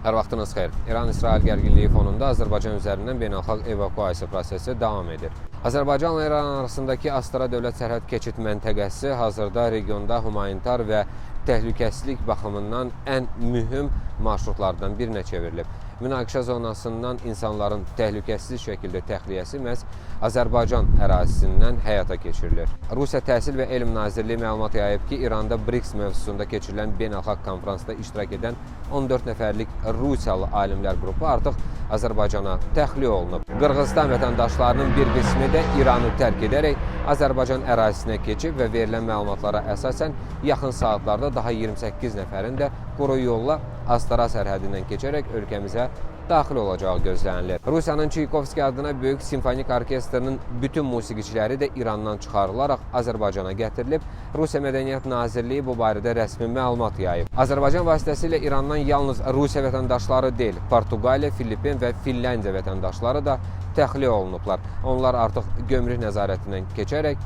Hər vaxtınız xeyir. İran-İsrail gərginliyi fonunda Azərbaycan üzərindən beynəlxalq evakuasiya prosesi davam edir. Azərbaycanla İran arasındakı Astara dövlət sərhəd keçid məntəqəsi hazırda regionda humanitar və təhlükəsizlik baxımından ən mühüm marşrutlardan birinə çevrilib. Münaqişə zonasından insanların təhlükəsiz şəkildə təxliyəsi məhz Azərbaycan ərazisindən həyata keçirilir. Rusiya Təhsil və Elm Nazirliyi məlumat yayıb ki, İranda BRICS mövzusunda keçirilən beynəlxalq konfransda iştirak edən 14 nəfərlik Rusiyalı alimlər qrupu artıq Azərbaycana təxliyə olunub. Qırğızistan vətəndaşlarının bir qismi də İranı tərk edərək Azərbaycan ərazisinə keçib və verilən məlumatlara əsasən yaxın saatlarda daha 28 nəfərin də quru yolla Astara sərhədindən keçərək ölkəmizə daxil olacağı gözlənilir. Rusiyanın Çaykovski adına Böyük Simfonik Orkestrinin bütün musiqiçiləri də İrandan çıxarılaraq Azərbaycana gətirilib. Rusiya Mədəniyyət Nazirliyi bu barədə rəsmi məlumat yayıb. Azərbaycan vasitəsilə İrandan yalnız Rusiya vətəndaşları deyil, Portuqaliya, Filippin və Finlandiya vətəndaşları da təxliyə olunublar. Onlar artıq gömrük nəzarətindən keçərək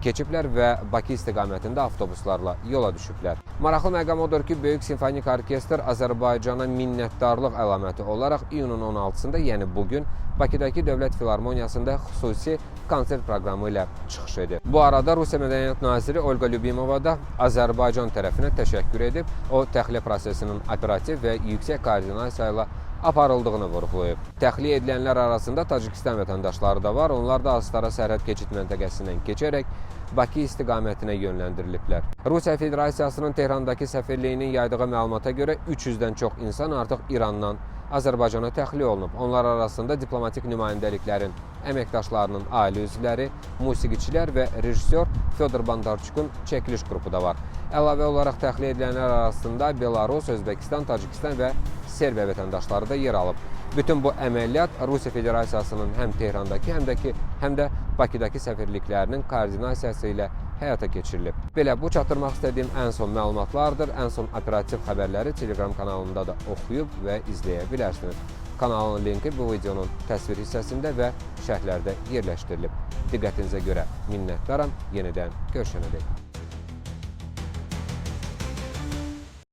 keçiblər və Bakı istiqamətində avtobuslarla yola düşüblər. Maraqlı məqam odur ki, Böyük Simfonik Orkestr Azərbaycana minnətdarlıq əlaməti olaraq iyunun 16-sında, yəni bu gün Bakıdakı Dövlət Filarmoniyasında xüsusi konsert proqramı ilə çıxış edib. Bu arada Rusiya Mədəniyyət Naziri Olga Lyubimova da Azərbaycan tərəfinə təşəkkür edib. O, təxliyə prosesinin operativ və yüksək koordinasiya ilə aparıldığını vurğulayıb. Təxliyə edilənlər arasında Tacikistan vətəndaşları da var. Onlar da Astara sərhəd keçid məntəqəsindən keçərək Bakı istiqamətinə yönləndiriliblər. Rusiya Federasiyasının Tehrandakı səfirliyinin yaydığı məlumata görə 300-dən çox insan artıq İrandan Azərbaycana təxliyə olunub. Onlar arasında diplomatik nümayəndəliklərin əməkdaşlarının ailə üzvləri, musiqiçilər və rejissor Fyodor Bondarçukun çəkiliş qrupu da var. Əlavə olaraq təxliyə edilənlər arasında Belarus, Özbəkistan, Tacikistan və Serbiya vətəndaşları da yer alıb. Bütün bu əməliyyat Rusiya Federasiyasının həm Tehrandakı, həm də Bakıdakı səfirliklərinin koordinasiyası ilə həyata keçirilib. Belə, bu çatdırmaq istədiyim ən son məlumatlardır. Ən son operativ xəbərləri Telegram kanalında da oxuyub və izləyə bilərsiniz. Kanalın linki bu videonun təsvir hissəsində və şərhlərdə yerləşdirilib. Diqqətinizə görə minnətdaram. Yenidən görüşənədək.